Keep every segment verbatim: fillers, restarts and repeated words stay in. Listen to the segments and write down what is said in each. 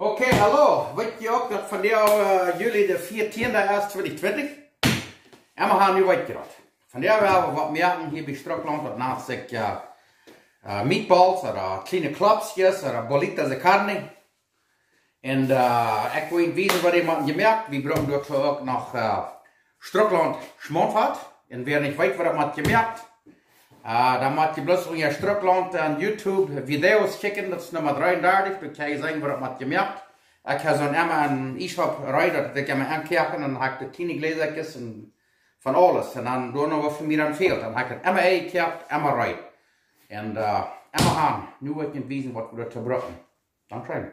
Okay, hallo. Weet jie uk daut vondoag, äh, Juli de vieetieende es, twintich twintich? Emma ha nu weet jie daut. Vondoag woa wie waut moaken hia bie Strucklaunt, daut nant sikj, äh, äh, meatballs ooda kjliene Klopskjes ooda bolitas de carne. Un, äh, ekj well junt wiesen waut ekj mau jemoakt. Wie bruken doatoo uk noch, äh, Strucklaunt Schmauntfat. Un wäa nich weet waut daut mott jemoakt, äh, dan mott jie bloos unja Strucklaunt aun YouTube Videos kjikjen, daut es Numma dreeundartich, dan kjenn jie seenen waut daut mott jemoakt. Ekj ha soo emma een Iesschaup reed, daut ekj emma aunkoak un dan ha ekj de kjliene Gläsakjes un von aules. Un dan doano waut fa mie dan fält, dan ha ekj daut emma aunjekoakt, emma reed. Un, äh, emma aun. Nu well ekj junt wiesen waut wie doatoo bruken. Dankscheen.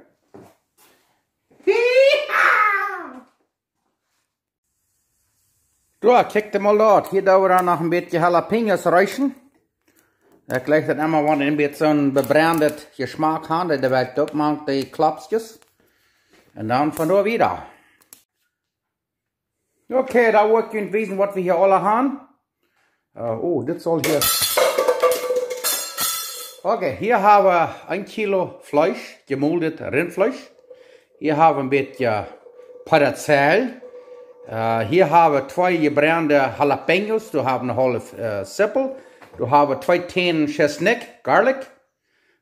Doa, kjikjt mol doa. Hia doo wie dan noch een bät jalapeños reesten. Ekj jlikj daut emma, wan een bät soon bebrendet Jeschmak han, daut woat uk mank de Klopskjes. Un dan von doa wieda. Okay, dan well ekj junt wiesen waut wie hia aula han. Äh, oh, dit saul hia. Okay, hia ha wie een Kilo Fleesch, jemoldet Rintfleesch. Hia ha wie een bät Prätzell. Äh, hia ha wie twee jebrennde Jalapeños, doa ha wie eene haulwe, äh, Zippel. Doa ha wie twee Tänen Schisnikj, Garlic.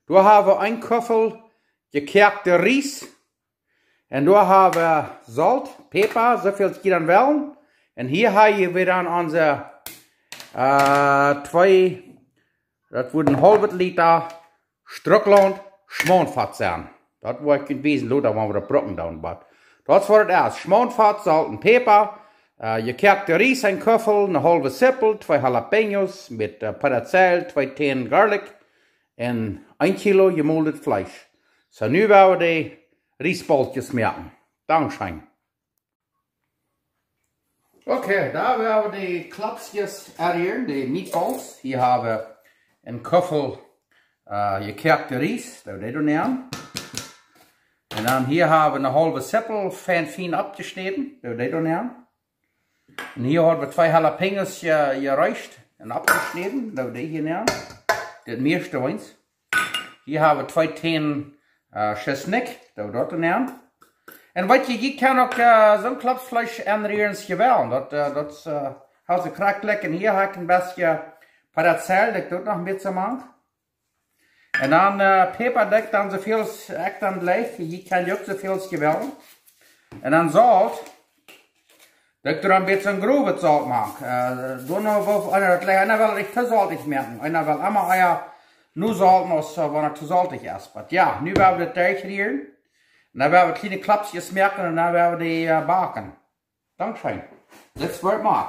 Doa ha wie een Kuffel jekoakte Ries. Un doa ha wie Solt, Päpa, soo väl aus jie dan wellen. Un hia ha jie wada onse, äh, twee, daut woat een haulwet Lita Strucklaunt Schmauntfat sennen. Daut woa ekj junt wiesen, lota, wan wie daut bruken dan, oba daut es waut daut es. Schmauntfat, Solt un Päpa, äh, jekoakte Ries, een Kuffel, eene haulwe Zippel, twee Jalapeños met, äh, Prätzell, twee Tänen Garlic un een Kilo jemoldet Fleesch. Soo, nu woa wie de Riesballkjes moaken. Dankscheen. Okay, dan woa wie de Klopskjes aunrieren, de meatballs. Hia ha wie een Kuffel, äh, jekoakte Ries, daut woa wie doa nämen. Un dan hia ha wie eene haulwe Zippel, fein, fein aufjeschnäden, daut woa wie doa nämen. Un hia ha wie twee Jalapeños je-, jereezt un aufjeschnäden, daut woa wie dee hia nämen. Dit mieeschte eent. Hia ha wie twee Tänen, äh, Schisnikj, daut woa wie daut nämen. Un weet jie, jie kjennen uk, äh, soon Klopsfleesch aunrieren aus jie wellen. Daut, äh, daut, äh, haft sikj krakjt. Un hia ha ekj een bät Prätzell, daut doo ekj noch een bät mank. Un dan, äh, Päpa doo ekj dan soo väl aus ekj dan jlikj. Jie kjennen uk soo väl aus jie wellen. Un dan Solt. Doo ekj doa een bät growet Solt mank. Äh, doano woa eena daut jlikj, eena well nich too soltich moaken. Eena well emma ea nu solten aus, äh, wan et too soltich es. Oba jo, nu woa wie daut derchrieren. Un dan woa wie kjliene Klopskjes moaken un dan woa wie dee, äh, backen. Dankscheen. Dit woat mau.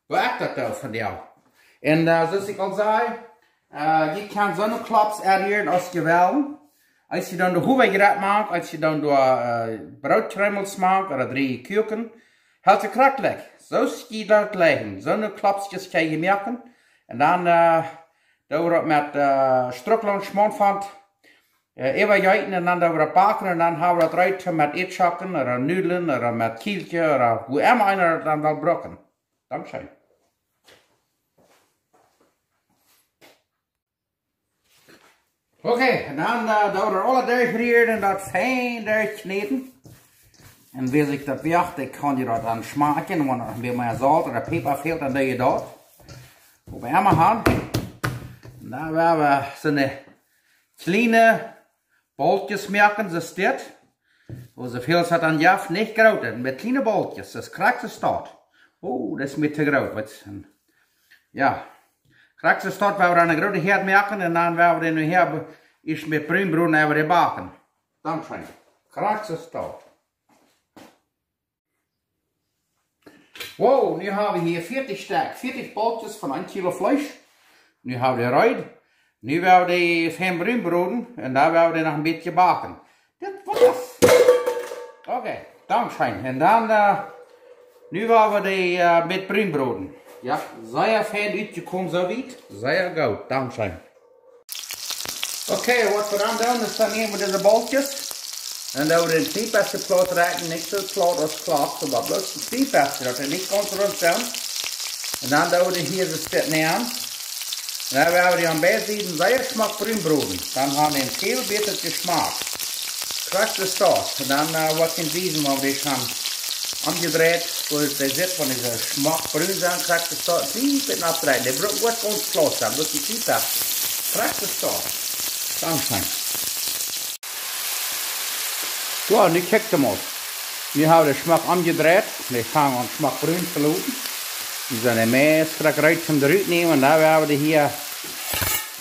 Woa ekj daut doo vondoag. Un, äh, soo aus ekj aul säd, äh, jie kjennen soone Klops aunrieren aus jie wellen. Aus jie dan de Huwe jrod mank, aus jie dan doa, äh, Brootkjreemels mank ooda dree Kuaken, haft sikj krakjt. Soo aus jie daut jlikjen. Soone Klopskjes kjenn jie moaken. Un dan, äh, doo wie daut met, äh, Strucklaunt Schmauntfat, äh, äwajeeten un dan doo wie daut backen un dan ha wie daut reed met Ätschocken ooda Nudlen ooda met Kjielkje ooda woo emma eena daut dan well bruken. Dankscheen. Okay, un dan, äh, doo wie daut aula derchrieren un daut fein derchkjnäden. Un wäa sikj daut woagt, dee kaun je daut dan schmakjen, wan noch mea Solt ooda Päpa fält, dan doo je daut. Oba emma han. Un dan woa wie soone kjliene Ballkjes moaken, soo aus dit. Ooda soo väl aus daut dan jeft, nich groote, met kjliene Ballkjes, daut es krakjt soo stoakj. Oh, daut es mie too groot, weetst du. Jo. Krakjt soo stoakj, woa wie dan een grooten Häad moaken un dan woa wie dee nu hia be-, ieescht met brunbroden äwa dee backen. Dankscheen. Krakjt soo stoakj. Wow, nu ha wie hia vieetich Stekj, vieetich Ballkjes von een Kilo Fleesch. Nu ha wie dee reed. Nu woa wie dee fein brun broden un dan woa wie dee noch een bät backen. Dit woat. Okay, dankscheen. Un dan, äh, nu woa wie dee, äh, met brun broden. Jo, sea fein utjekomen, soo wiet. Sea goot, dankscheen. Okay, waut wie dan doonen es, dan näm wie dise Ballkjes un dan doo wie een kjlien bät plaut rakjen, nich soo plaut aus Klopps, oba bloos een kjlien bät, daut dee nich gaunz runt sent. Un dan doo wie dee hia soo bät nämen. Un dan woa wie dee aun beid Sieden sea schmock brun broden. Dan ha wie een väl bätren Jeschmak. Krakjt soo. Un dan, äh, woa ekj junt wiesen, woo wie dee haben omjedreit, woo dee sitt, wan dee soo schmock brun sent, krakjt soo. Een kjlien bät aufdreien. Dee brukt, woat gaunz kloa sennen, bloos een kjlien bät. Krakjt soo. Dankscheen. Soo, nu kjikjt mol. Nu hab wie dee schmock omjedreit. Dee fungen aun schmock brun to loten. Dee sent meist krakjt reed toom rut nämen. Un dan woa wie dee hia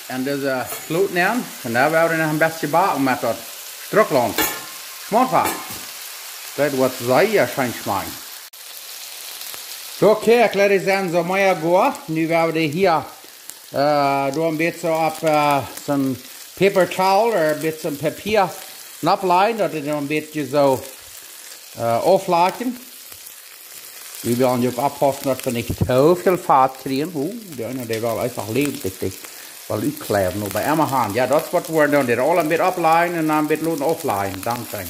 en dise Flut nämen. Un dan woa wie dee noch een bät backen met daut Strucklaunt Schmauntfat. Daut woat sea scheen schmakjen. Soo, okay, ekj lot dee soo mea gonen. Nu woa wie dee hia, äh, doa een bät soo opp, äh, soon paper towel ooda een bät soon Papia nopp lajen, daut dee dan een bät soo, äh, auflakjen. Wie wellen uk oppaussen, daut wie nich too väl Fat kjrieen. Uh, dee eena, dee well eefach läwen, ekj denkj, well utkjleewen, oba emma han. Jo, daut woat woaren dan, dee aula een bät oppläajen un dan een bät loten aufläajen. Dankscheen.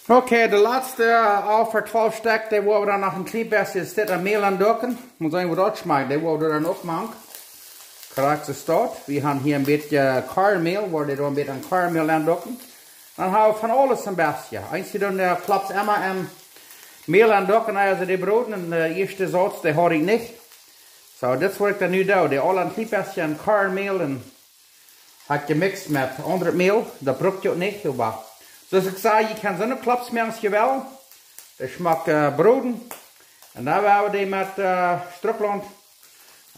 Okay, de latste, äh, aul fa twalf Stekj, dee woa wie dan noch een kjlien bät, es dit een Mäl aundocken. Mott seenen, woo daut schmakjt. Dee woa wie dan uk mank. Krakjt soo. Wie haben hia een bät Kornmäl, woa wie dan een bät Kornmäl aundocken. Dan hab wie von aules een bät. Eent, dee dan, äh, klops emma een Mäl aundocken, aus dee broden, un, äh, ieeschte Sauz, dee haud ekj nich. Soo, dit woa ekj dan nu doonen. Dee aula een kjlien bät Kornmäl un hab ekj jemixt met aundret Mäl. Daut brukt jie uk nich, oba soo aus ekj säd, jie kjennen soone klops moaken aus jie wellen. Dee schmock, äh, broden. Un dan woa wie dee met, äh, Strucklaunt,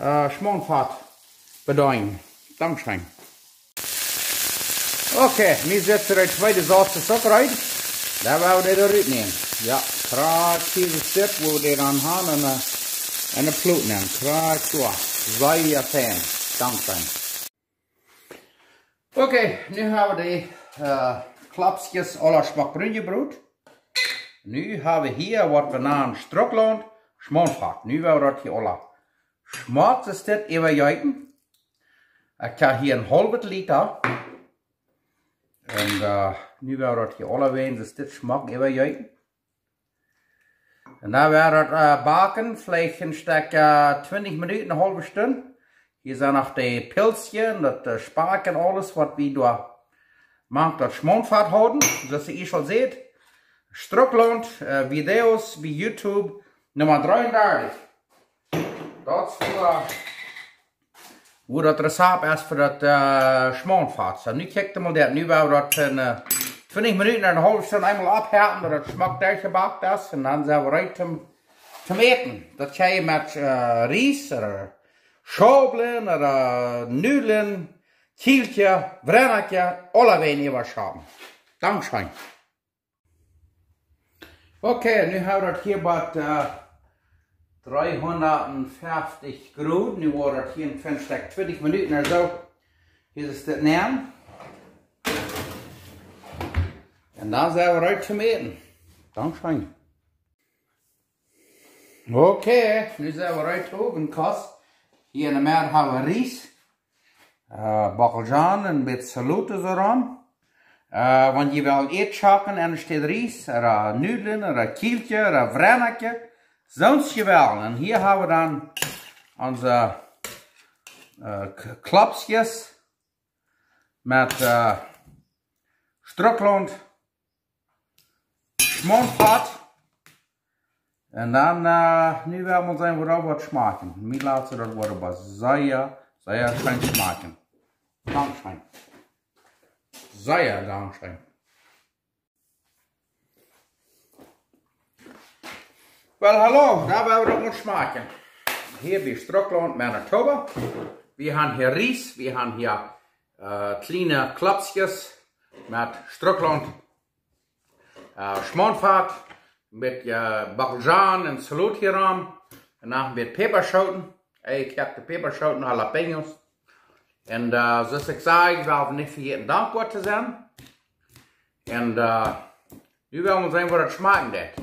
äh, Schmauntfat bedeenen. Dankscheen. Okay, nu sitt dee tweede Sauz uk reed. Dan woa wie dee doa rut nämen. Jo, krakjt soo es dit, woo wie dee dan haben un, äh, en de Flut nämen. Krakjt soo. Sea fein. Dankscheen. Okay, nu hab wie dee, äh, Klopskjes aula schmock brun jebrot. Nu hab wie hia waut wie nanen Strucklaunt Schmauntfat. Nu woa wie daut hia aula schmock soo es dit äwajeeten. Ekj hab hia een haulwet Lita. Un, äh, nu woa wie daut hia aula wäajen soo es dit schmock äwajeeten. Un dan woa wie daut, äh, backen, veleicht een Stekj, äh, twintich Minuten, eene haulwe Stund. Hia sent noch dee Pilzkjes, daut, äh, Spakj un aules, waut wie doa mank daut Schmauntfat hauden. Soo aus jie aul seenen, Strucklaunt, äh, Videos bie YouTube, Numma dreeundartich. Daut es fa woo daut Rezept es fa daut, äh, Schmauntfat. Soo, nu kjikjt mol daut. Nu woa wie daut fa, äh, twintich Minuten, eene haulwe Stund eemol oppheeten, daut daut schmock derchjebackt es. Un dan sent wie reed toom, toom äten. Daut kjenn jie met, äh, Ries ooda Schaublen ooda Nudlen, Kjielkje, Wrenakje, aulawäajen äwaschaufen. Dankscheen. Okay, nu hab wie daut hia bie, äh, dreehundatfeftich Grod. Nu woa wie daut hia een kjlien Stekj twintich Minuten ooda soo. Hia es dit nu. Un dan sent wie reed toom äten. Dankscheen. Okay, nu sent wie reed toom äten. Hia enne Medd hab wie Ries. Äh, Bockelzhon un bät Saloot soo rom. Äh, wan jie wellen Ätschocken enne Städ Ries, ooda Nudlen, ooda Kjielkje, ooda Wrenakje, soo aus jie wellen. Un hia hab wie dan onse, äh, K-, Klopskjes met, äh, Strucklaunt Schmauntfat. Un dan, äh, nu woa wie mol seenen, woo daut woat schmakjen. Mie lat daut woat oba sea, sea scheen schmakjen. Dankscheen. Sea dankscheen. Well, hallo, dan woa wie daut mol schmakjen. Hia bie Strucklaunt, Manitoba. Wie haben hia Ries, wie haben hia, äh, kjliene Klopskjes met Strucklaunt äh, Schmauntfat, met, äh, Bockelzhon un Saloot hia rom. Un noch een bät Päpaschooten. Äh, ekj hab de Päpaschooten, Jalapeños. Un, äh, soo aus ekj säd, wie woaren nich vejäten dankboa to sennen. Un, äh, nu woa wie seenen, woo daut schmakjen woat.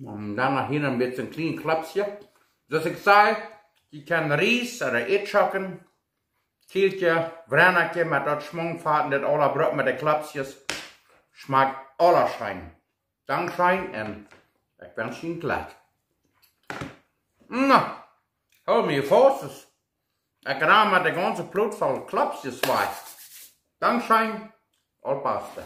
Un dan noch hia een bät een kjlien Klopskje. Soo aus ekj säd, jie kjennen Ries ooda Ätschocken, Kjielkje, Wrenakje met daut Schmauntfat un daut aula brucken met de Klopskjes. Schmakjt aula scheen. Dankscheen un ekj wensch junt Jlekj. Na, hoolt mie faust. Ekj ram met de gaunse Plot voll Klopsjes wajch. Dankscheen, aul paste.